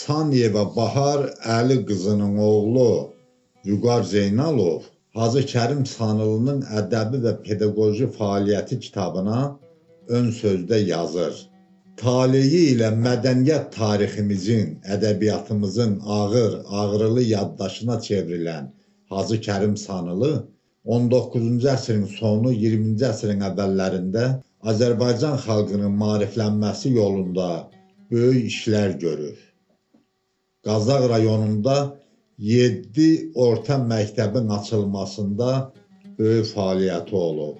Saniyeva Bahar Əli qızının oğlu Vüqar Zeynalov Hacı Kərim Sanılının ədəbi və pedaqoji fəaliyyəti kitabına ön sözdə yazır. Taleyi ilə mədəniyyət tariximizin, ədəbiyyatımızın ağır, ağrılı yaddaşına çevrilən Hacı Kərim Sanılı 19-cu əsrin sonu, 20-ci əsrin əvvəllərində Azərbaycan xalqının maariflənməsi yolunda böyük işlər görür. Qazax rayonunda 7 orta məktəbin açılmasında böyük fəaliyyəti olub.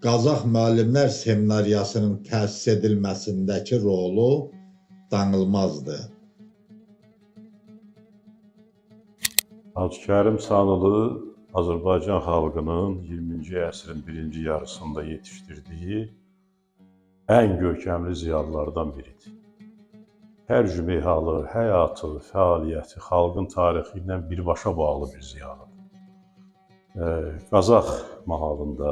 Qazax Müəllimlər Seminariyasının təsis edilməsindəki rolu danılmazdır. Hacı Kərim Sanılı Azərbaycan xalqının 20-ci əsrin birinci yarısında yetişdirdiyi ən görkəmli ziyalılardan biridir. Hər cümeyhalı, həyatı, fəaliyyəti xalqın tarixi ilə birbaşa bağlı bir ziyalıdır. Qazax mahalında,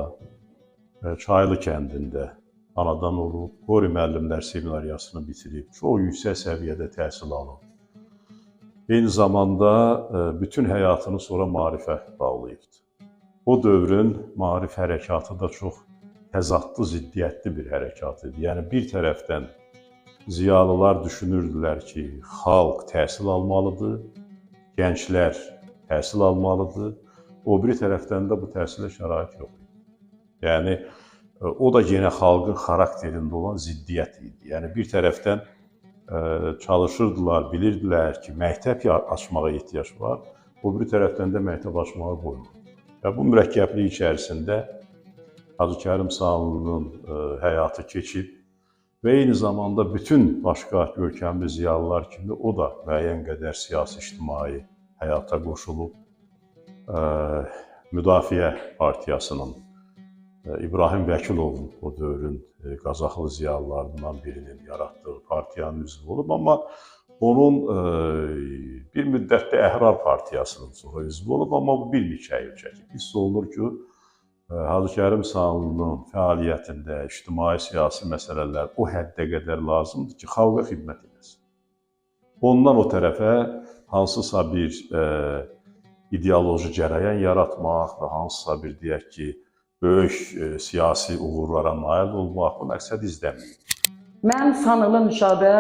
Çaylı kəndində anadan olub, Qori Müəllimlər Seminariyasını bitirib, çox yüksək səviyyədə təhsil alıb. Eyni zamanda bütün həyatını sonra maarifə bağlayıbdır. O dövrün maarif hərəkatı da çox təzadlı, ziddiyyətli bir hərəkat idi. Yəni bir tərəfdən ziyalılar düşünürdülər ki, xalq təhsil almalıdır, gənclər təhsil almalıdır. O biri tərəfdən də bu təhsilə şərait yox idi. Yəni, o da yenə xalqın xarakterində olan ziddiyyət idi. Yəni, bir tərəfdən çalışırdılar, bilirdilər ki, məktəb açmağa ehtiyac var, o biri tərəfdən də məktəb açmağa qoymur. Və bu mürəkkəblik içərisində Hacı Kərim Sanlının həyatı keçib və eyni zamanda bütün başqa görkəmli ziyalılar kimi o da müəyyən qədər siyasi-ictimai həyata qoşulub. Müdafiə Partiyasının, İbrahim Vəkilovun, o dövrün Qazaxlı ziyalılarından birinin yaratdığı partiyanın üzvü olub, amma onun bir müddətdə Əhrar Partiyasının sonra üzvü olub, amma bu bir neçə il çəkib. Hiss olunur ki, Hacı Kərim Sanlının fəaliyyətində ictimai-siyasi məsələlər o həddə qədər lazımdır ki, xalqa xidmət edəsin. Ondan o tərəfə hansısa bir ideoloji cərəyan yaratmaq və hansısa bir, deyək ki, böyük siyasi uğurlara nail olmaq, bu məqsəd izləməyib. Mən Sanılı Nüşabə,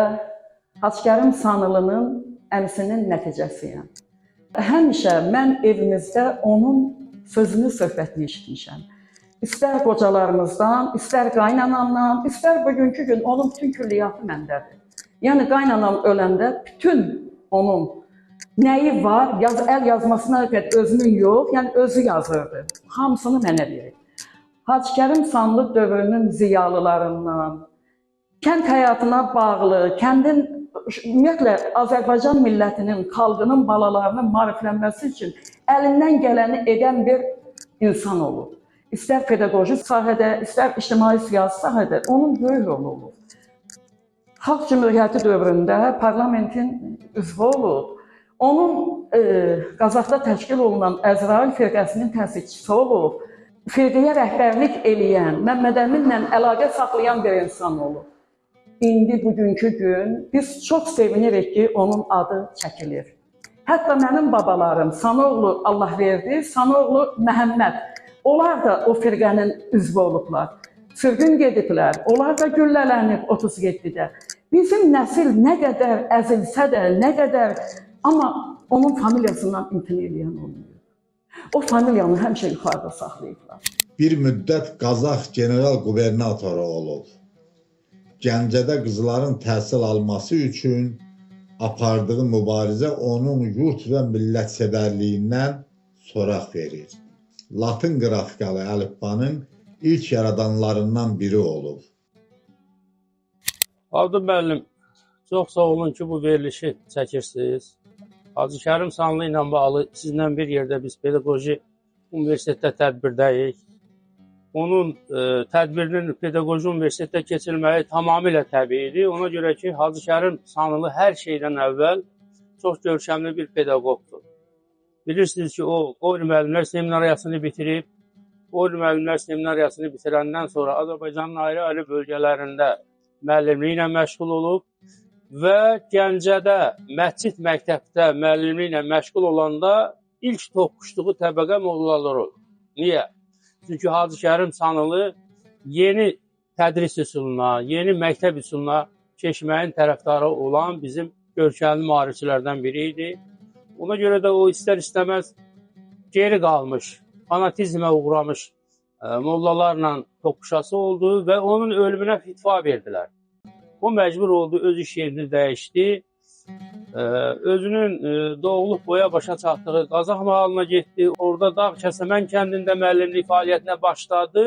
Hacı Kərim Sanılının əmisinin nəticəsiyəm. Həmişə mən evimizdə onun sözünü, söhbətini eşitmişəm. İstər qocalarımızdan, istər qaynanamdan, istər bugünkü gün onun bütün külliyyatı məndədir. Yəni qaynanam öləndə bütün onun nəyi var, əl yazmasına qədər özünün yox, yəni özü yazırdı. Hamısını mənə verir. Hacı Kərim Sanlı dövrünün ziyalılarından, kənd həyatına bağlı, kəndin, ümumiyyətlə, Azərbaycan millətinin, xalqının balalarının maariflənməsi üçün əlindən gələni edən bir insan olub. İstər pedaqoji sahədə, istər ictimai-siyasi sahədə onun böyük rolu olub. Xalq Cümhuriyyəti dövründə parlamentin üzvü olub. Onun Qazaxda təşkil olunan Əzrail firqəsinin təsisçisi olub. Firqəyə rəhbərlik eləyən, Məmməd Əminlə əlaqə saxlayan bir insan olub. İndi bugünkü gün biz çox sevinirik ki, onun adı çəkilir. Hətta mənim babalarım Sanoğlu Allahverdi, Sanoğlu Məhəmməd, onlar da o firqənin üzvü olublar. Sürgün gediblər, onlar da güllələnib 37-də. Bizim nəsil nə qədər əzilsə də, nə qədər Amma onun familiyasından imtina eləyən olmayıb. O familiyanı həmişə yuxarıda saxlayıblar. Bir müddət Qazax general qubernatoru olub. Gəncədə qızların təhsil alması üçün apardığı mübarizə onun yurt və millətsevərliyindən soraq verir. Latın qrafikalı əlifbanın ilk yaradanlarından biri olub. Abdül müəllim, çox sağ olun ki, bu verilişi çəkirsiniz. Hacı Kərim Sanlı ilə bağlı sizinlə bir yerdə biz Pedaqoji Universitetdə tədbirdəyik. Onun tədbirinin Pedaqoji Universitetdə keçirilməyi tamamilə təbiidir. Ona görə ki, Hacı Kərim Sanlı hər şeydən əvvəl çox görkəmli bir pedaqoqdur. Bilirsiniz ki, o Qori Müəllimlər Seminariyasını bitirib, Qori Müəllimlər Seminariyasını bitirəndən sonra Azərbaycanın ayrı-ayrı bölgələrində müəllimliklə məşğul olub və Gəncədə məscid məktəbdə müəllimliklə məşğul olanda ilk toqquşduğu təbəqə mollalar olub. Niyə? Çünki Hacı Kərim Sanlı yeni tədris üsuluna, yeni məktəb üsuluna keçməyin tərəfdarı olan bizim görkəmli maarifçilərdən biri idi. Ona görə də o istər-istəməz geri qalmış, fanatizmə uğramış mollalarla toqquşası oldu və onun ölümünə fitva verdilər. O məcbur oldu, öz iş yerini dəyişdi. Özünün doğulub boya başa çatdığı Qazax mahalına getdi. Orada Dağ Kəsəmən kəndində müəllimlik fəaliyyətinə başladı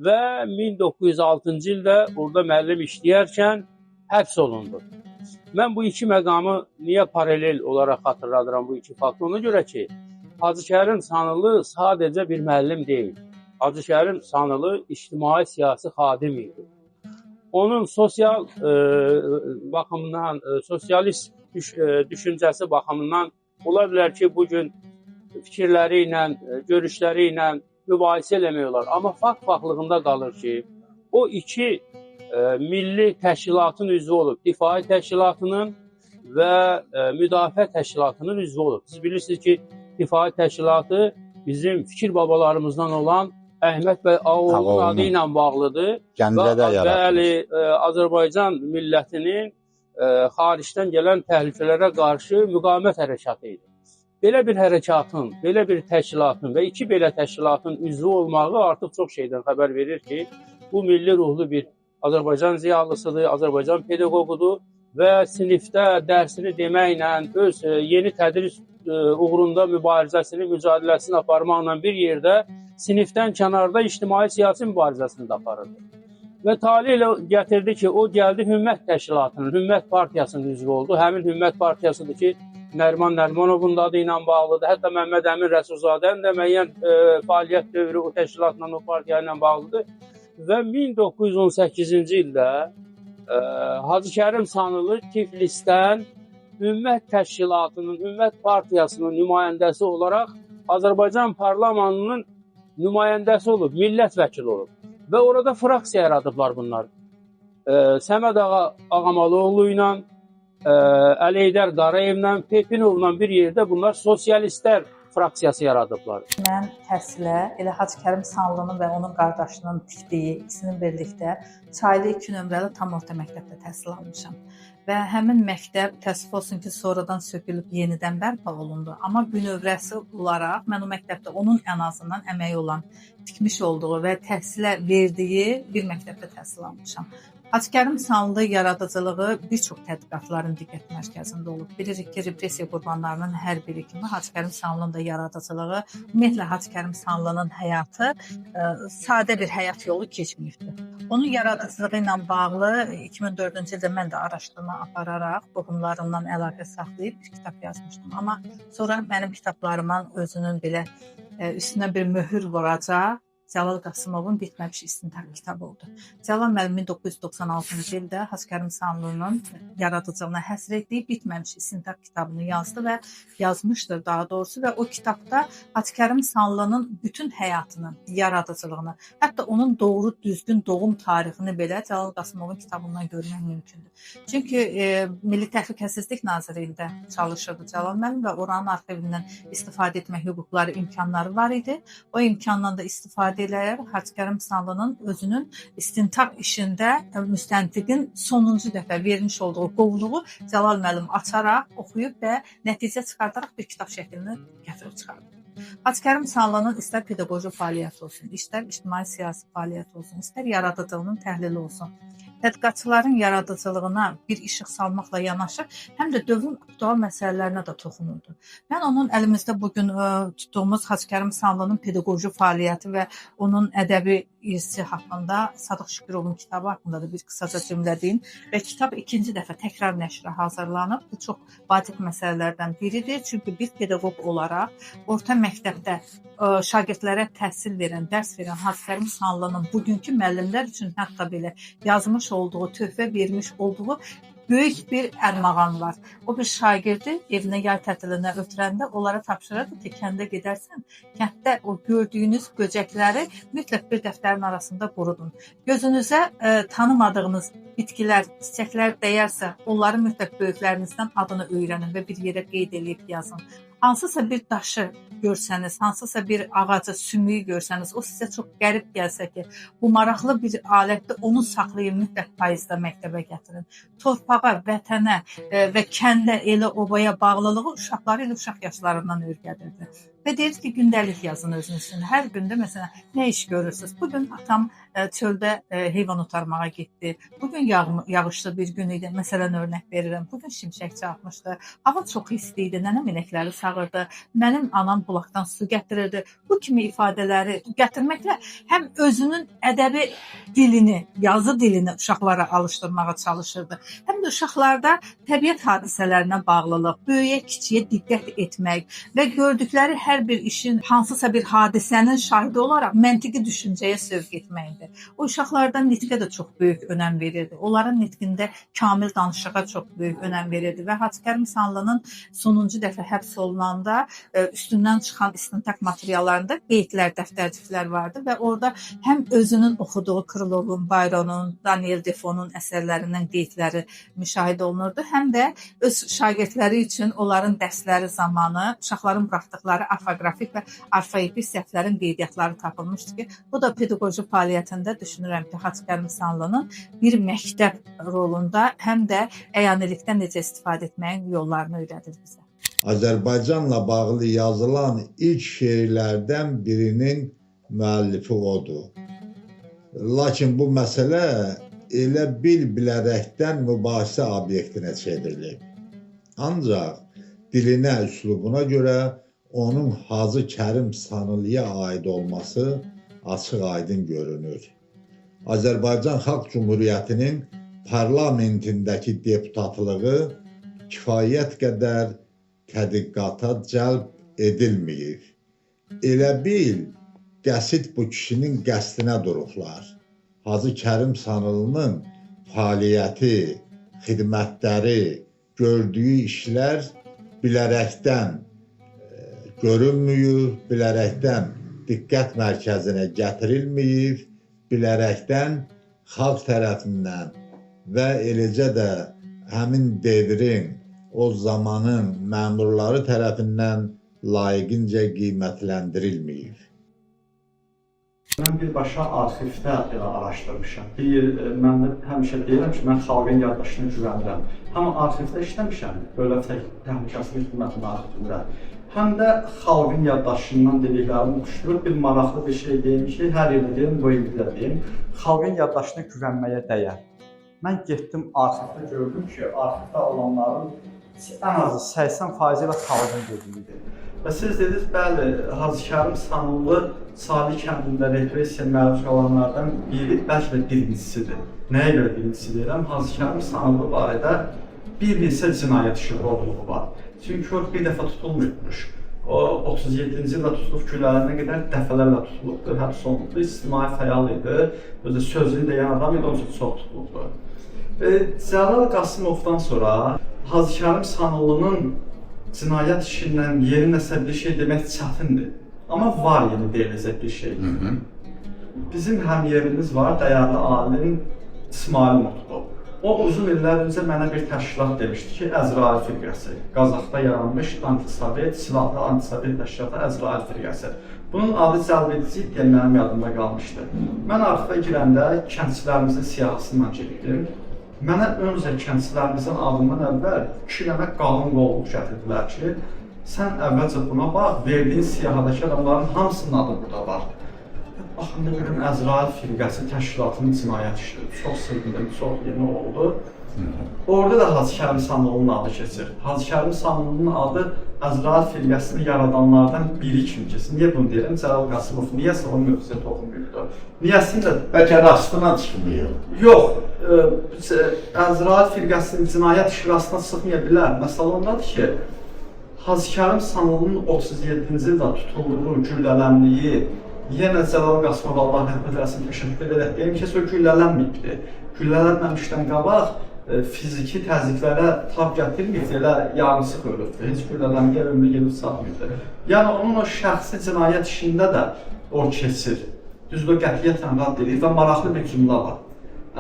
və 1906-cı ildə orada müəllim işləyərkən həbs olundu. Mən bu iki məqamı niyə paralel olaraq xatırladıram, bu iki faktı? Ona görə ki, Hacı Kərim Sanlı sadəcə bir müəllim deyil. Hacı Kərim Sanlı ictimai siyasi xadim idi. Onun sosial baxımından, sosialist düşüncəsi baxımından ola bilər ki, bugün fikirləri ilə, görüşləri ilə mübahisə eləmək olar. Amma fakt faklığında qalır ki, o iki milli təşkilatın üzvü olub. Difai təşkilatının və müdafiə təşkilatının üzvü olub. Siz bilirsiniz ki, Difai təşkilatı bizim fikir babalarımızdan olan Əhməd bəy Ağaoğlunun adı ilə bağlıdır. Gəncədə yaratmış. Bəli, Azərbaycan millətinin xaricdən gələn təhlükələrə qarşı müqavimət hərəkatı idi. Belə bir hərəkatın, belə bir təşkilatın və iki belə təşkilatın üzvü olmağı artıq çox şeydən xəbər verir ki, bu milli ruhlu bir Azərbaycan ziyalısıdır, Azərbaycan pedaqoqudur və sinifdə dərsini deməklə, öz yeni tədris uğrunda mübarizəsini, mücadiləsini aparmaqla bir yerdə sinifdən kənarda ictimai siyasi mübarizəsini də aparırdı. Və tale ilə gətirdi ki, o gəldi Hümmət Təşkilatının, Hümmət Partiyasının üzvü oldu. Həmin Hümmət Partiyasıdır ki, Nəriman Nərimanovun da adı ilə bağlıdır. Hətta Məmməd Əmin Rəsulzadənin də müəyyən fəaliyyət dövrü o təşkilatla, o partiya ilə bağlıdır. Və 1918-ci ildə Hacı Kərim Sanlı Tiflisdən Hümmət Təşkilatının, Hümmət Partiyasının nümayəndəsi olaraq Azərbaycan parlamentinin nümayəndəsi olub, millət vəkili olub. Və orada fraksiya yaradıblar bunlar. Səməd ağa Ağamalıoğlu ilə, Əli Heydər Qarayevlə, Pepinovla bir yerdə bunlar sosialistlər fraksiyası yaradıblar. Mən təhsilə elə Hacı Kərim Sanlının və onun qardaşının tikdiyi, ikisinin birlikdə Çaylı 2 nömrəli tam orta məktəbdə təhsil almışam. Və həmin məktəb təəssüf olsun ki, sonradan sökülüb yenidən bərpa olundu. Amma bünövrəsi olaraq mən o məktəbdə onun ən azından əməyi olan, tikmiş olduğu və təhsilə verdiyi bir məktəbdə təhsil almışam. Hacı Kərim Sanlı yaradıcılığı bir çox tədqiqatların diqqət mərkəzində olub. Bilirik ki, repressiya qurbanlarının hər biri kimi Hacı Kərim Sanlının da yaradıcılığı, ümumiyyətlə Hacı Kərim Sanlının həyatı sadə bir həyat yolu keçməyibdir. Onun yaradıcılığı ilə bağlı 2004-cü ildə mən də araşdırma apararaq qohumlarımdan əlaqə saxlayıb bir kitab yazmışdım. Amma sonra mənim kitablarıma özünün belə üstünə bir möhür vuracaq Cəlal Qasımovun Bitməmiş İstintaq kitabı oldu. Cəlal müəllim 1996-cı ildə Hacı Kərim Sanlının yaradıcılığına həsr etdiyi Bitməmiş İstintaq kitabını yazdı və yazmışdır daha doğrusu və o kitabda Hacı Kərim Sanlının bütün həyatını, yaradıcılığını, hətta onun doğru düzgün doğum tarixini belə Cəlal Qasımovun kitabından görmək mümkündür. Çünki Milli Təhlükəsizlik Nazirliyində çalışırdı Cəlal müəllim və oranın arxivindən istifadə etmək hüquqları, imkanları var idi. O imkandan da istifadə ifadə eləyir. Hacı Kərim Sanlının özünün istintaq işində müstəntiqin sonuncu dəfə vermiş olduğu qovluğu Cəlal müəllim açaraq, oxuyub və nəticə çıxardaraq bir kitab şəklini gətirib çıxardı. Hacı Kərim Sanlının istər pedaqoji fəaliyyəti olsun, istər ictimai-siyasi fəaliyyəti olsun, istər yaradıcılığının təhlili olsun, tədqiqatçıların yaradıcılığına bir işıq salmaqla yanaşı, həm də dövrün aktual məsələlərinə də toxunurdu. Mən onun əlimizdə bugün tutduğumuz Hacı Kərim Sanlının pedaqoji fəaliyyəti və onun ədəbi irsi haqqında Sadıq Şükürovun kitabı haqqında da bir qısaca cümlə deyim və kitab ikinci dəfə təkrar nəşrə hazırlanıb. Bu çox vacib məsələlərdən biridir. Çünki bir pedaqoq olaraq orta məktəbdə şagirdlərə təhsil verən, dərs verən Hacı Kərim Sanlının bugünkü müəllimlər üçün hətta belə yazmış olduğu, töhfə vermiş olduğu böyük bir ərmağan var. O bir şagirdi evinə yay tətilinə ötürəndə onlara tapşırırdı ki, kəndə gedərsən, kənddə o gördüyünüz böcəkləri mütləq bir dəftərin arasında qurudun. Gözünüzə tanımadığınız bitkilər, çiçəklər dəyərsə, onları mütləq böyüklərinizdən adını öyrənin və bir yerə qeyd eləyib yazın. Hansısa bir daşı görsəniz, hansısa bir ağacı, sümüyü görsəniz, o sizə çox qərib gəlsə ki, bu maraqlı bir alətdir, onu saxlayın, mütləq payızda məktəbə gətirin. Torpağa, vətənə və kəndə, elə obaya bağlılığı uşaqları elə uşaq yaşlarından öyrədirdi. Və deyirdi ki, gündəlik yazın özünüz üçün. Hər gündə məsələn, nə iş görürsünüz? Bugün atam çöldə heyvan otarmağa getdi. Bugün yağışlı bir gün idi. Məsələn, örnək verirəm. Bugün şimşək çarpmışdı. Hava çox isti idi. Nənəm inəkləri sağırdı. Mənim anam bulaqdan su gətirirdi. Bu kimi ifadələri gətirməklə həm özünün ədəbi dilini, yazı dilini uşaqlara alışdırmağa çalışırdı. Həm də uşaqlarda təbiət hadisələrinə bağlılıq, böyüyə, kiçiyə diqqət etmək və gördükləri hər bir işin, hansısa bir hadisənin şahidi olaraq məntiqi düşüncəyə sövq etməkdir. O uşaqlardan nitqə də çox böyük önəm verirdi. Onların nitqində kamil danışığa çox böyük önəm verirdi və Hacı Kərim Sanlının sonuncu dəfə həbs olunanda üstündən çıxan istintaq materiallarında qeydlər, dəftərciklər vardı və orada həm özünün oxuduğu Krılovun, Bayronun, Daniel Defonun əsərlərindən qeydləri müşahidə olunurdu, həm də öz şagirdləri üçün onların dərsləri zamanı uşaqların buraxdıqları orfoqrafik və orfoepik səhvlərin qeydiyyatları tapılmışdı ki, bu da pedaqoji fəaliyyətində düşünürəm ki, Hacı Kərim Sanlının bir məktəb rolunda həm də əyanilikdən necə istifadə etməyin yollarını öyrədir bizə. Azərbaycanla bağlı yazılan ilk şeirlərdən birinin müəllifi odur. Lakin bu məsələ elə bil-bilərəkdən mübahisə obyektinə çevrilib. Ancaq dilinə, üslubuna görə onun Hacı Kərim Sanlıya aid olması açıq-aydın görünür. Azərbaycan Xalq Cümhuriyyətinin parlamentindəki deputatlığı kifayət qədər tədqiqata cəlb edilməyib. Elə bil, qəsid bu kişinin qəsdinə durublar. Hacı Kərim Sanlının fəaliyyəti, xidmətləri, gördüyü işlər bilərəkdən görünməyib, bilərəkdən diqqət mərkəzinə gətirilməyib, bilərəkdən xalq tərəfindən və eləcə də həmin devrin, o zamanın məmurları tərəfindən layiqincə qiymətləndirilməyib. Mən birbaşa arxivdə elə araşdırmışam. Mən də həmişə deyirəm ki, mən xalqın yaddaşına güvənirəm. Həm arxivdə işləmişəm, Dövlət Təhlükəsizlik Xidmətinin arxivində, həm də xalqın yaddaşından dediklərimi oxşayır. Bir maraqlı bir şey deyim ki, hər yerdə deyim, bu ildə də deyim, xalqın yaddaşına güvənməyə dəyər. Mən getdim arxivdə, gördüm ki, arxivdə olanların ən azı 80% ilə xalqın dediyidir. Və siz dediniz, bəli, Hacı Kərim Sanlı Çaylı kəndində repressiya məruz qalanlardan biri, bəlkə də birincisidir. Nəyə görə birincisi deyirəm? Hacı Kərim Sanlı barədə bir neçə cinayət işi roluğu var. Çünki o bir dəfə tutulmuymuş. O 37-ci ildə tutulub güllələnə qədər dəfələrlə tutulubdur, həbs olunubdur, ictimai fəal idi, özü sözünü deyən adam idi, onun üçün çox tutulubdur. Cəlal Qasımovdan sonra Hacı Kərim Sanlının cinayət işindən yeni nəsə bir şey demək çətindir. Amma var yeni deyiləcək bir şey. Bizim həmyerimiz var, dəyərli alim İsmail Mutlu. O uzun illər öncə mənə bir təşkilat demişdi ki, Əzrail firqəsi. Qazaxda yaranmış antisovet, silahlı antisovet təşkilatı Əzrail firqəsi. Bunun adı cəlb edici deyə mənim yadımda qalmışdı. Mən arxivə girəndə kəndçilərimizin siyahısından getdim. Mənə öncə kəndçilərimizin adından əvvəl 2 dənə qalın qolluq gətirdilər ki, sən əvvəlcə buna bax, verdiyin siyahıdakı adamların hamısının adı burada var. Baxanda görüm Əzrail firqəsi təşkilatının cinayət işidir. Çox sevindim, çox yeni oldu. Orada da Hacı Kərim Sanlının adı keçir. Hacı Kərim Sanlının adı Əzrail firqəsini yaradanlardan biri kimi keçir. Niyə bunu deyirəm? Cəlal Qasımov niyəsə o mövzuya toxunmuyubdur. Niyəsini də Bəlkə rastına çıxmayıb. Yox, Əzrail firqəsinin cinayət işi rastına çıxmaya bilər. Məsələ ondadır ki, Hacı Kərim Sanlının 37-ci ildə tutulduğu, güllələndiyi, yenə Cəlal Qasımov Allah rəhmət eləsin, təşəkkür edərək deyim ki, o güllələnməyibdir. Güllələnməmişdən qabaq fiziki təzyiqlərə tab gətirməyibdir, elə yarımsıq ölübdür. Heç güllələnməyə ömrü gedib çatmayıbdır. Yəni onun o şəxsi cinayət işində də o keçir. Düzdür, o qətiyyətlə rədd edir və maraqlı bir cümlə var.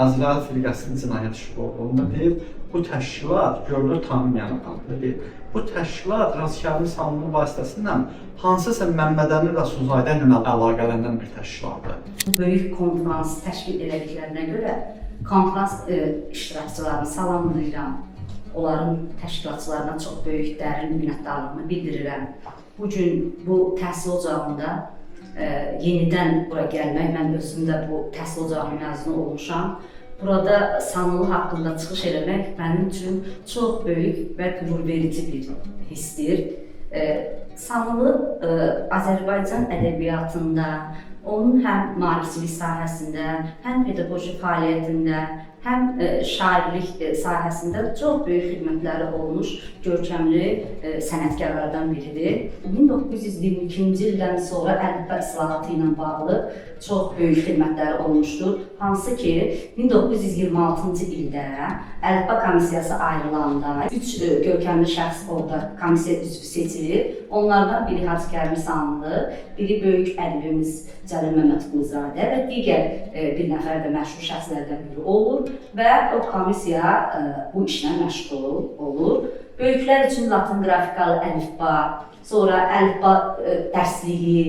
Əzrail firqəsinin cinayət işi olduğunu deyir. Bu təşkilat görünür tanımayan adamdır. Deyir. Bu təşkilat Hacı Kərim Sanlının vasitəsilə hansısa Məmmədəmin Rəsulzadə ilə əlaqələnən bir təşkilatdır. Bu böyük konfrans təşkil elədiklərinə görə konfrans iştirakçılarını salamlayıram. Onların təşkilatçılarına çox böyük dərin minnətdarlığımı bildirirəm. Bu gün bu təhsil ocağında yenidən bura gəlmək, mən özüm də bu təhsil ocağının məzunu olmuşam. Burada Sanlı haqqında çıxış eləmək mənim üçün çox böyük və qürurverici bir hissdir. Sanlı Azərbaycan ədəbiyyatında, onun həm maarifçilik sahəsində, həm pedaqoji fəaliyyətində, həm şairlik sahəsində çox böyük xidmətləri olmuş görkəmli sənətkarlardan biridir. 1922-ci ildən sonra əlifba islahatı ilə bağlı çox böyük xidmətləri olmuşdur. Hansı ki, 1926-cı ildə əlifba komissiyası ayrılanda 3 görkəmli şəxs orada komissiya üzvü seçilir. Onlardan biri Hacı Kərim Sanlı, biri böyük ədibimiz Cəlil Məmmədquluzadə və digər bir nəfər də məşhur şəxslərdən biri olur və o komissiya bu işlə məşğul olur. Böyüklər üçün latın qrafikalı əlifba, sonra əlifba dərsliyi,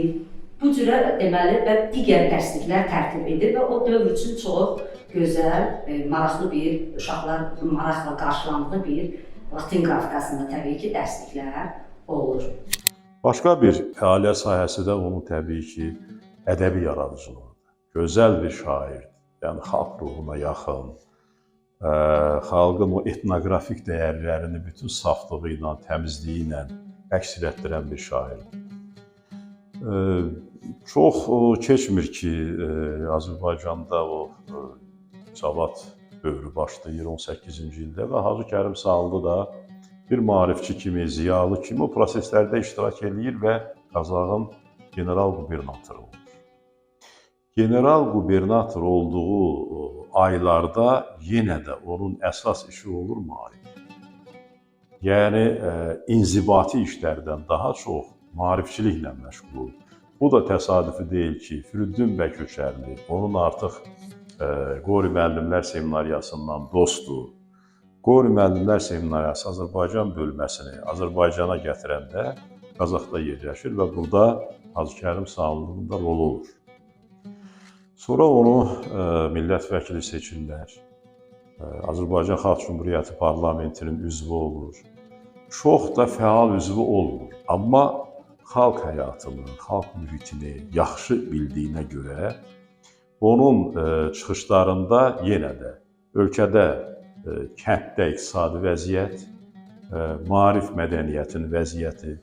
bu cürə deməli və digər dərsliklər tərtib edir və o dövr üçün çox gözəl, maraqlı bir, uşaqlar maraqla qarşılandığı bir latın qrafikasında təbii ki, dərsliklər olur. Başqa bir fəaliyyət sahəsi də onun təbii ki, ədəbi yaradıcılığıdır. Gözəl bir şairdir. Yəni xalq ruhuna yaxın, xalqın o etnoqrafik dəyərlərini bütün saflığı ilə, təmizliyi ilə əks etdirən bir şairdir. Çox keçmir ki, Azərbaycanda o Cavad dövrü başlayır 18-ci ildə və Hacı Kərim Sanlı da bir maarifçi kimi, ziyalı kimi o proseslərdə iştirak eləyir və Qazaxın general-qubernatoru olur. General-qubernator olduğu aylarda yenə də onun əsas işi olur maarif. Yəni, inzibati işlərdən daha çox maarifçiliklə məşğul olur. Bu da təsadüfi deyil ki, Firidun bəy Köçərli, onun artıq Qori Müəllimlər Seminariyasından dostu, Qori Müəllimlər Seminariyası Azərbaycan bölməsini Azərbaycana gətirəndə Qazaxda yerləşir və burada Hacı Kərim Sanlının da rolu olur. Sonra onu millət vəkili seçirlər. Azərbaycan Xalq Cümhuriyyəti Parlamentinin üzvü olur. Çox da fəal üzvü olmur. Amma xalq həyatını, xalq mühitini yaxşı bildiyinə görə onun çıxışlarında yenə də ölkədə, kənddə iqtisadi vəziyyət, maarif mədəniyyətinin vəziyyəti,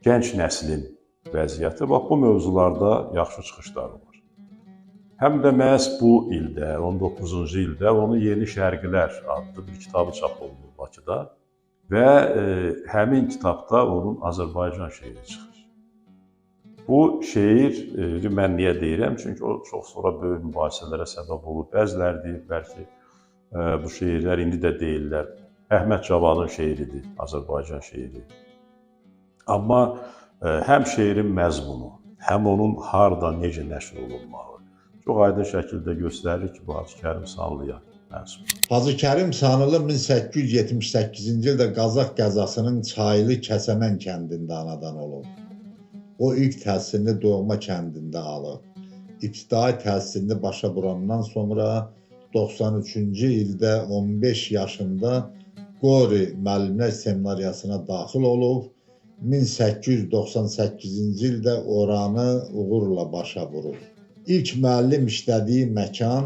gənc nəslin vəziyyəti, bax bu mövzularda yaxşı çıxışları var. Həm də məhz bu ildə, 19-cu ildə onun Yeni Şərqilər adlı bir kitabı çap olunur Bakıda və həmin kitabda onun Azərbaycan şeiri çıxır. Bu şeiri mən niyə deyirəm? Çünki o çox sonra böyük mübahisələrə səbəb olub. Bəziləri deyiblər ki, bu şeirlər indi də deyirlər. Əhməd Cavadın şeiridir, Azərbaycan şeiri. Amma həm şeirin məzmunu, həm onun harda, necə nəşr olunmağı çox aydın şəkildə göstərir ki, bu Hacı Kərim Sanlıya mənsubdur. Hacı Kərim Sanılı 1878-ci ildə Qazax qəzasının Çaylı Kəsəmən kəndində anadan olub. O ilk təhsilini doğma kəndində alıb. İbtidai təhsilini başa vurandan sonra 93-cü ildə 15 yaşında Qori Müəllimlər Seminariyasına daxil olub. 1898-ci ildə oranı uğurla başa vurub. İlk müəllim işlədiyi məkan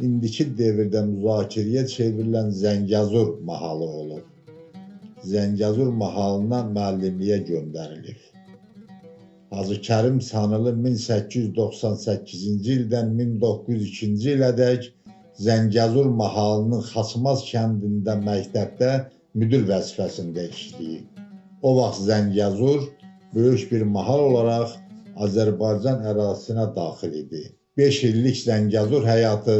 indiki devirdə müzakirəyə çevrilən Zəngəzur mahalı olub. Zəngəzur mahalına müəllimliyə göndərilib. Hacı Kərim Sanılı 1898-ci ildən 1902-ci ilədək Zəngəzur mahalının Xaçmaz kəndində məktəbdə müdir vəzifəsində işləyib. O vaxt Zəngəzur böyük bir mahal olaraq Azərbaycan ərazisinə daxil idi. 5 illik Zəngəzur həyatı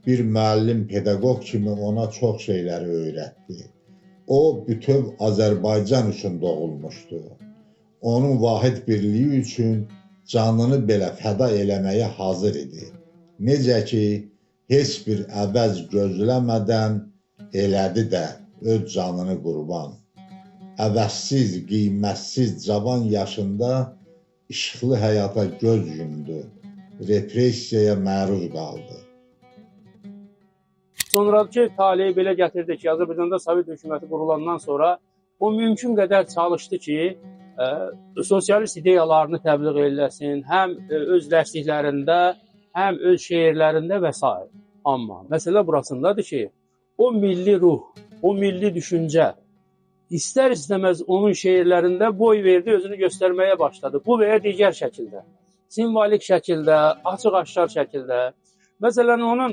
bir müəllim pedaqoq kimi ona çox şeyləri öyrətdi. O, bütöv Azərbaycan üçün doğulmuşdu. Onun vahid birliyi üçün canını belə fəda eləməyə hazır idi. Necə ki, heç bir əvəz gözləmədən elədi də öz canını qurban. Əvəzsiz, qiymətsiz cavan yaşında işıqlı həyata göz yumdu, repressiyaya məruz qaldı. Sonrakı taleyi belə gətirdi ki, Azərbaycanda Sovet hökuməti qurulandan sonra o mümkün qədər çalışdı ki, sosialist ideyalarını təbliğ eləsin, həm öz dərsliklərində, həm öz şeirlərində və s. Amma məsələ burasındadır ki, o milli ruh, o milli düşüncə istər-istəməz onun şeirlərində boy verdi, özünü göstərməyə başladı. Bu və ya digər şəkildə, simvolik şəkildə, açıq-aşkar şəkildə. Məsələn, onun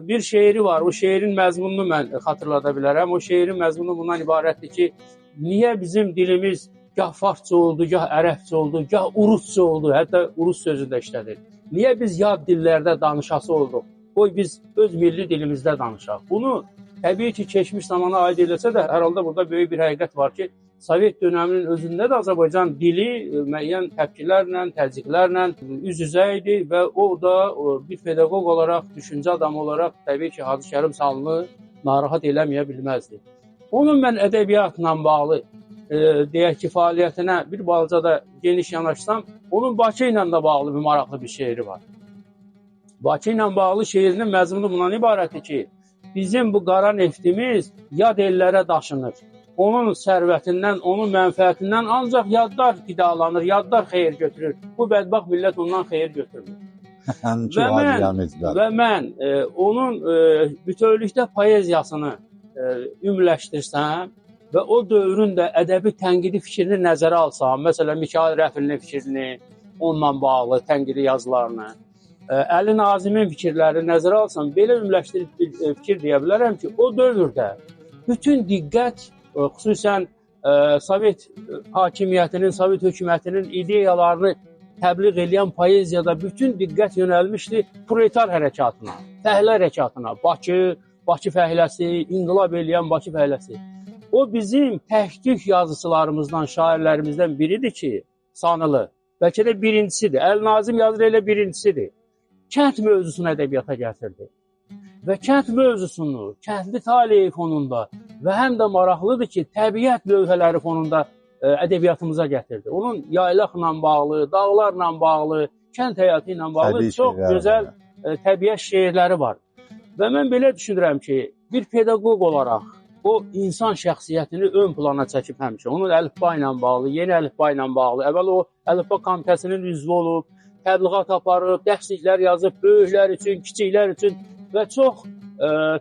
bir şeiri var, o şeirin məzmununu mən xatırlada bilərəm. O şeirin məzmunu bundan ibarətdir ki, niyə bizim dilimiz gah farsça oldu, gah ərəbcə oldu, gah urusca oldu, hətta urus sözü də işlədir. Niyə biz yad dillərdə danışası olduq? Qoy biz öz milli dilimizdə danışaq. Bunu təbii ki, keçmiş zamana aid eləsə də, hər halda burada böyük bir həqiqət var ki, Sovet dönəminin özündə də Azərbaycan dili müəyyən təpkilərlə, təzyiqlərlə üz-üzə idi və o da bir pedaqoq olaraq, düşüncə adamı olaraq təbii ki, Hacı Kərim Sanlı narahat eləməyə bilməzdi. Onun mən ədəbiyyatla bağlı, deyək ki, fəaliyyətinə bir balaca da geniş yanaşsam, onun Bakı ilə də bağlı bir maraqlı bir şeiri var. Bakı ilə bağlı şeirinin məzmunu bundan ibarətdir ki, bizim bu qara neftimiz yad ellərə daşınır. Onun sərvətindən, onun mənfəətindən ancaq yadlar qidalanır, yadlar xeyir götürür. Bu bədbəxt millət ondan xeyir götürmür. Və mən onun bütövlükdə poeziyasını ümumiləşdirsəm və o dövrün də ədəbi tənqidi fikrini nəzərə alsam, məsələn, Mikail Rəfilinin fikrini, onunla bağlı tənqidi yazılarını, Əli Nazimin fikirlərini nəzərə alsam, belə ümumiləşdirib bir fikir deyə bilərəm ki, o dövrdə bütün diqqət, xüsusən Sovet hakimiyyətinin, Sovet hökumətinin ideyalarını təbliğ eləyən poeziyada bütün diqqət yönəlmişdi proletar hərəkatına, fəhlə hərəkatına, Bakı fəhləsi, inqilab eləyən Bakı fəhləsi. O bizim tək-tük yazıçılarımızdan, şairlərimizdən biridir ki, Sanılı, bəlkə də birincisidir. Əli Nazim yazır elə birincisidir. Kənd mövzusunu ədəbiyyata gətirdi. Və kənd mövzusunu, kəndli taleyi fonunda və həm də maraqlıdır ki, təbiət lövhələri fonunda ədəbiyyatımıza gətirdi. Onun yaylaqla bağlı, dağlarla bağlı, kənd həyatı ilə bağlı təbii çox gözəl təbiət şeirləri var. Və mən belə düşünürəm ki, bir pedaqoq olaraq o insan şəxsiyyətini ön plana çəkib həmişə. Onun əlifba ilə bağlı, yeni əlifba ilə bağlı. Əvvəl o əlifba komitəsinin üzvü olub, təbliğat aparıb, dərsliklər yazıb, böyüklər üçün, kiçiklər üçün və çox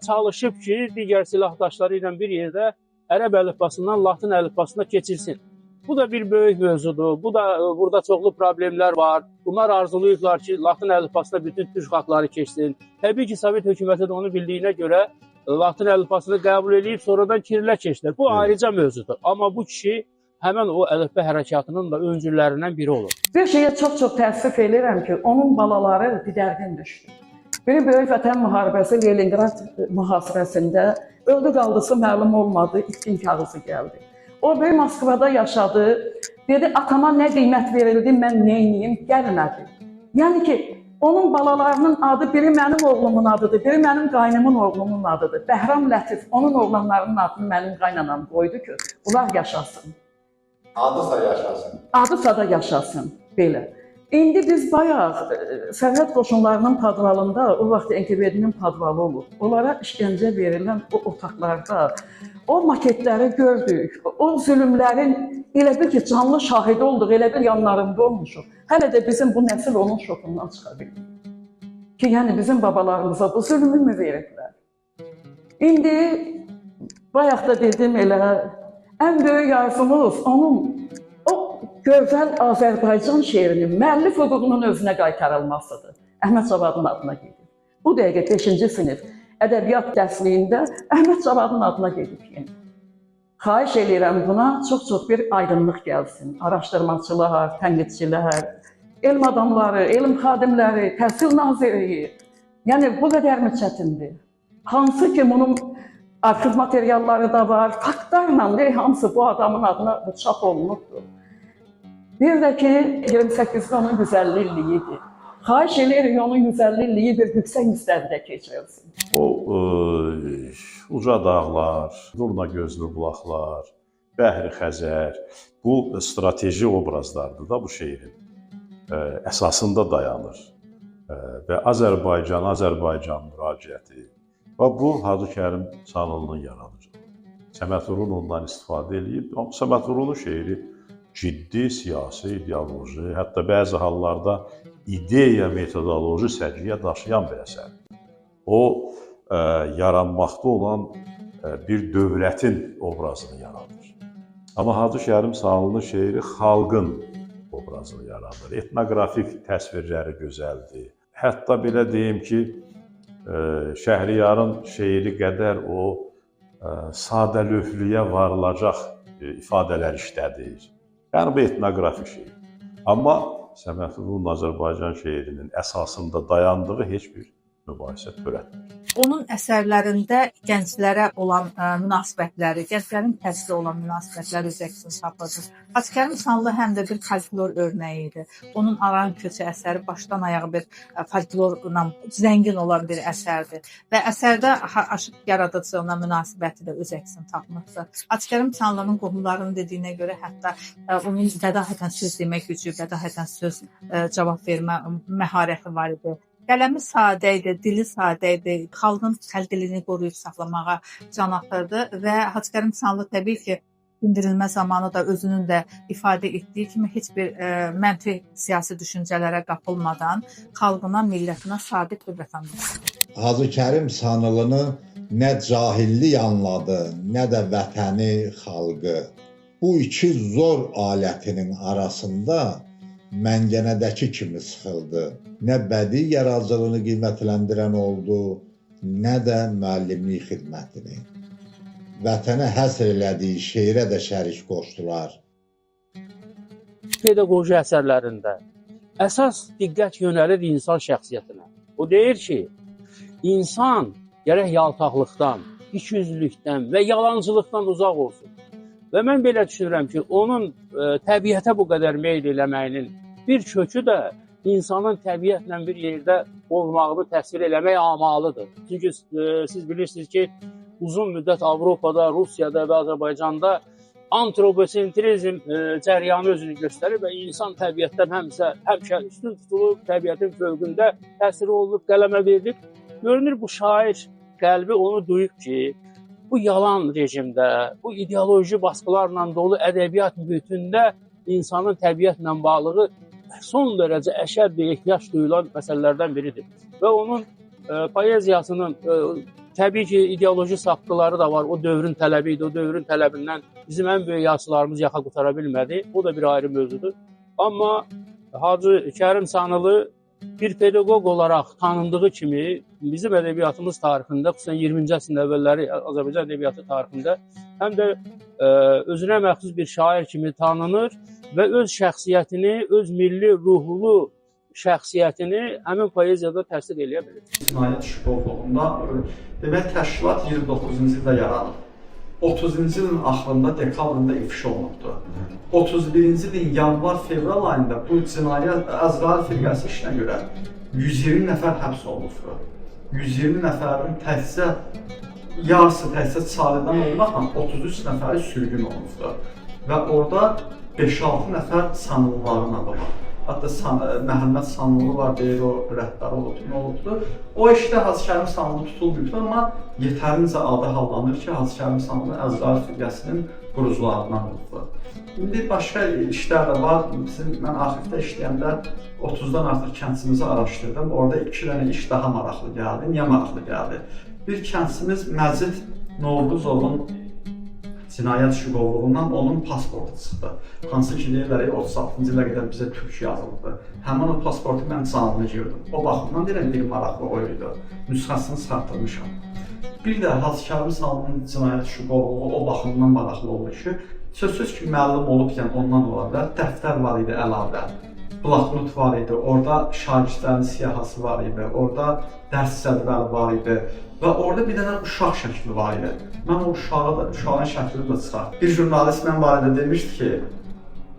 çalışıb ki, digər silahdaşları ilə bir yerdə ərəb əlifbasından latın əlifbasına keçilsin. Bu da bir böyük mövzudur. Bu da burada çoxlu problemlər var. Bunlar arzulayıblar ki, latın əlifbasına bütün türk xalqları keçsin. Təbii ki, Sovet hökuməti də onu bildiyinə görə latın əlifbasını qəbul edib, sonradan kirilə keçdilər. Bu ayrıca mövzudur. Amma bu kişi həmən o əlifba hərəkatının da öncülərindən biri olur. Bir şeyə çox-çox təəssüf eləyirəm ki, onun balaları didərgin düşdü. Biri Böyük Vətən müharibəsi Leningrad mühasirəsində öldü qaldısı məlum olmadı, itkin kağızı gəldi. O böyük Moskvada yaşadı, dedi atama nə qiymət verildi, mən neyniyim, gəlmədi. Yəni ki, Onun balalarının adı biri mənim oğlumun adıdır, biri mənim qaynımın oğlumun adıdır. Bəhram Lətif, onun oğlanlarının adını mənim qaynanam qoydu ki, bunlar yaşasın. Adısa yaşasın. Adısa da yaşasın, belə. İndi biz bayaq sərhəd qoşunlarının podvalında, o vaxt NKVD-nin podvalı olub, onlara işgəncə verilən o otaqlarda, o maketləri gördük, o zülmlərin elə bil ki, canlı şahidi olduq, elə bil yanlarında olmuşuq. Hələ də bizim bu nəsil onun şokundan çıxa bilmir. Ki, yəni bizim babalarımıza bu zülmü mü veriblər? İndi, bayaq da dedim elə, ən böyük arzumuz onun o gözəl Azərbaycan şeirinin müəllif hüququnun özünə qaytarılmasıdır. Əhməd Cavadın adına gedib. Bu dəqiqə 5-ci sinif ədəbiyyat dərsliyində Əhməd Cavadın adına gedib yenə. Xahiş eləyirəm buna çox-çox bir aydınlıq gəlsin. Araşdırmaçılar, tənqidçilər, elm adamları, elm xadimləri, təhsil nazirliyi. Yəni bu qədərmi çətindir? Hansı ki bunun arxiv materialları da var, faktlarla hamısı bu adamın adına çap olunubdur. Bir də ki, 28-də onun 150 illiyi idi. Xahiş eləyirik onun 150 illiyi bir yüksək müstəvidə keçirilsin. O uca dağlar, durna gözlü bulaqlar, Bəhri Xəzər, bu strateji obrazlardır da bu şeirin əsasında dayanır. Və Azərbaycan, Azərbaycan müraciəti və bu Hacı Kərim Sanlının yaradıcılığı. Səməd Vurğun ondan istifadə eləyib. Amma Səməd Vurğunun şeiri ciddi siyasi, ideoloji, hətta bəzi hallarda ideya metodoloji səciyyə daşıyan bir əsərdir. O, yaranmaqda olan bir dövlətin obrazını yaradır. Amma Hacı Kərim Sanlının şeiri xalqın obrazını yaradır. Etnoqrafik təsvirləri gözəldir. Hətta belə deyim ki, Şəhriyarın şeiri qədər o sadəlövhlüyə varılacaq ifadələr işlədir. Yəni, bu etnoqrafik şeir. Amma Səməd Vurğunun Azərbaycan şeirinin əsasında dayandığı heç bir mübahisə törətmir. Onun əsərlərində gənclərə olan münasibətləri, gənclərin təhsilə olan münasibətləri öz əksini tapırdı. Hacı Kərim Sanlı həm də bir folklor örnəyi idi. Onun Aran Köçü əsəri başdan ayağa bir folklorla zəngin olan bir əsərdir. Və əsərdə aşıq yaradıcılığına münasibəti də öz əksini tapmışdı. Hacı Kərim Sanlının qohumlarının dediyinə görə hətta onun bədahətən söz demək gücü, bədahətən söz cavab vermə məharəti var idi. Qələmi sadə idi, dili sadə idi, xalqın xalq dilini qoruyub saxlamağa can atırdı və Hacı Kərim Sanlı təbii ki, dindirilmə zamanı da özünün də ifadə etdiyi kimi heç bir mənfi siyasi düşüncələrə qapılmadan xalqına, millətinə sadiq bir vətəndaş. Hacı Kərim Sanlını nə cahillik anladı, nə də vətəni, xalqı. Bu iki zor alətinin arasında məngənədəki kimi sıxıldı. Nə bədii yaradıcılığını qiymətləndirən oldu, nə də müəllimlik xidmətini. Vətənə həsr elədiyi şeirə də şərik qoşdular. Pedaqoji əsərlərində əsas diqqət yönəlir insan şəxsiyyətinə. O deyir ki, insan gərək yaltaqlıqdan, ikiyüzlülükdən və yalancılıqdan uzaq olsun. Və mən belə düşünürəm ki, onun təbiətə bu qədər meyl eləməyinin bir kökü də insanın təbiətlə bir yerdə olmağını təsvir eləmək amalıdır. Çünki siz bilirsiniz ki, uzun müddət Avropada, Rusiyada və Azərbaycanda antroposentrizm cəryanı özünü göstərir və insan təbiətdən həmişə üstün tutulub, təbiətin fövqündə təsir olunub, qələmə verilib. Görünür, bu şair qəlbi onu duyub ki, bu yalan rejimdə, bu ideoloji baskılarla dolu ədəbiyyat mühitində insanın təbiətlə bağlığı son dərəcə əşədd ehtiyac duyulan məsələlərdən biridir. Və onun poeziyasının təbii ki, ideoloji sapqıları da var. O dövrün tələbi idi. O dövrün tələbindən bizim ən böyük yazıçılarımız yaxa qutara bilmədi. O da bir ayrı mövzudur. Amma Hacı Kərim Sanlı bir pedaqoq olaraq tanındığı kimi bizim ədəbiyyatımız tarixində, xüsusən 20-ci əsrin əvvəlləri Azərbaycan ədəbiyyatı tarixində həm də özünə məxsus bir şair kimi tanınır və öz şəxsiyyətini, öz milli ruhlu şəxsiyyətini həmin poeziyada təsdiq eləyə bilir. Cinayət şübhələrində, demək, təşkilat 29-cu ildə yaranıb. 30-cu ilin axırında, dekabrında ifşa olunubdur. 31-ci ilin yanvar-fevral ayında bu cinayət Əzrail firqəsi işinə görə 120 nəfər həbs olunubdur. 120 nəfərin təkcə yarısı təkcə Çaylıdan olmaqla 33 nəfəri sürgün olunubdur. Və orada 5-6 nəfər Sanlıların adı var. Hətta Məhəmməd Sanlı var, deyir o rəhbər olubdur, nə olubdur. O işdə Hacı Kərim Sanlı tutulmayıbdır, amma yetərincə adı hallanır ki, Hacı Kərim Sanlı Əzrail firqəsinin qurucularından olubdur. İndi başqa işlər də var. Bizim, mən arxivdə işləyəndə 30-dan artıq kəndçimizi araşdırdım. Orada 2 dənə iş daha maraqlı gəldi. Niyə maraqlı gəldi? Bir kəndçimiz Məcid Novruzovun cinayət işi qovluğundan onun pasportu çıxdı. Hansı ki, deyirlər, 36-cı ilə qədər bizə türk yazılıbdı. Həmin o pasportu mən canlı gördüm. O baxımdan deyirəm, bir maraqlı o idi. Nüsxəsini çıxartdırmışam. Bir də Hacı Kərim Sanlının cinayət işi qovluğu o baxımdan maraqlı oldu ki, sözsüz ki, müəllim olub, yəni ondan ola bilər, dəftər var idi əlavə, bloknot var idi, orada şagirdlərin siyahısı var idi, orada dərs cədvəli var idi və orada bir dənə uşaq şəkli var idi. Mən o uşağı da, uşağın şəklini də çıxartdım. Bir jurnalist mən barədə demişdi ki,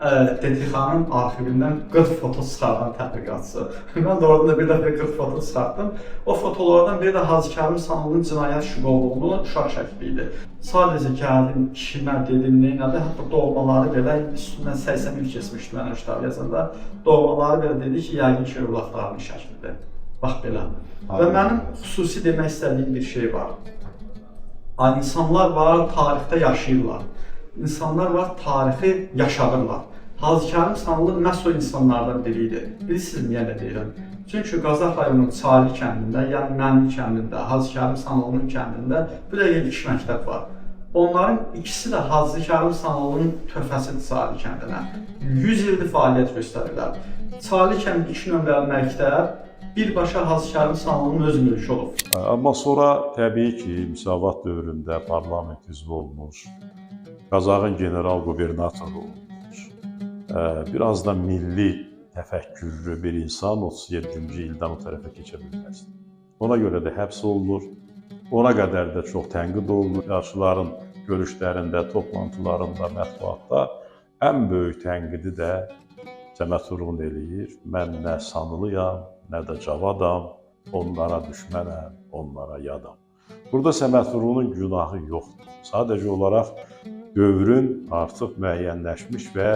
DTX-nın arxivindən 40 foto çıxardan tədqiqatçı. Mən də oradan da bir dəfə 40 foto çıxartdım. O fotolardan biri də Hacı Kərim Sanlının cinayət işi qovluğunun uşaq şəkli idi. Sadəcə gəldim, kimə dedim, neynədi, hətta doğmaları belə üstündən 80 il keçmişdi mən o kitabı yazanda. Doğmaları belə dedi ki, yəqin ki, övladlarının şəklidir. Bax belə. Və mənim xüsusi demək istədiyim bir şey var. İnsanlar var, tarixdə yaşayırlar. İnsanlar var, tarixi yaşadırlar. Hacı Kərim Sanlı məhz o insanlardan biri idi. Bilirsiniz niyə də deyirəm? Çünki Qazax rayonunun Çaylı kəndində, yəni mənim kəndində, Hacı Kərim Sanlının kəndində bu dəqiqə 2 məktəb var. Onların ikisi də Hacı Kərim Sanlının töhfəsidir Çaylı kəndinə. 100 ildir fəaliyyət göstərirlər. Çaylı kəndi 2 nömrəli məktəb birbaşa Hacı Kərim Sanlının öz mülkü olub. Amma sonra təbii ki, Müsavat dövründə parlament üzvü olmuş, Qazaxın general qubernatoru olmuş, biraz da milli təfəkkürlü bir insan 37-ci ildən o tərəfə keçə bilməz. Ona görə də həbs olunur, ona qədər də çox tənqid olunur. Yaşlıların görüşlərində, toplantılarında, mətbuatda ən böyük tənqidi də Səməd Vurğun eləyir. Mən nə Sanlıyam, nə də Cavadam, onlara düşmənəm, onlara yadam. Burada Səməd Vurğunun günahı yoxdur. Sadəcə olaraq dövrün artıq müəyyənləşmiş və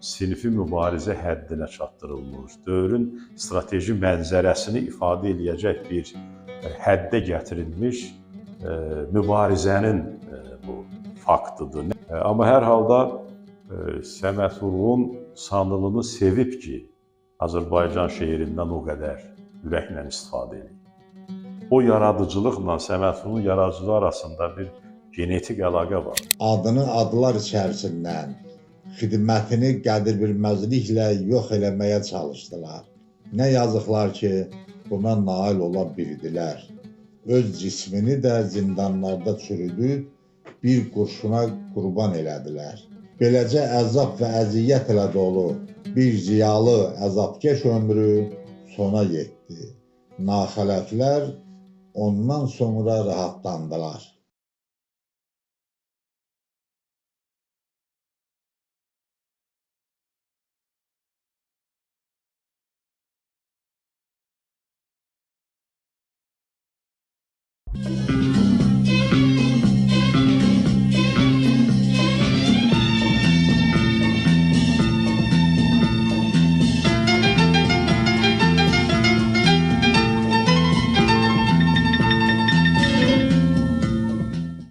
sinfi mübarizə həddinə çatdırılmış, dövrün strateji mənzərəsini ifadə eləyəcək bir həddə gətirilmiş mübarizənin bu faktıdır. Amma hər halda Səməd Vurğun Sanlını sevib ki, Azərbaycan şeirindən o qədər ürəklə istifadə edir. O yaradıcılıqla Səməd Vurğunun yaradıcılığı arasında bir genetik əlaqə var. Adını adlar içərisindən xidmətini qədərbilməzliklə yox eləməyə çalışdılar. Nə yazıqlar ki, buna nail ola bildilər. Öz cismini də zindanlarda çürüdüb, bir qurşuna qurban elədilər. Beləcə əzab və əziyyət ilə dolu bir ziyalı əzabkeş ömrü sona yetdi. Naxələflər ondan sonra rahatlandılar.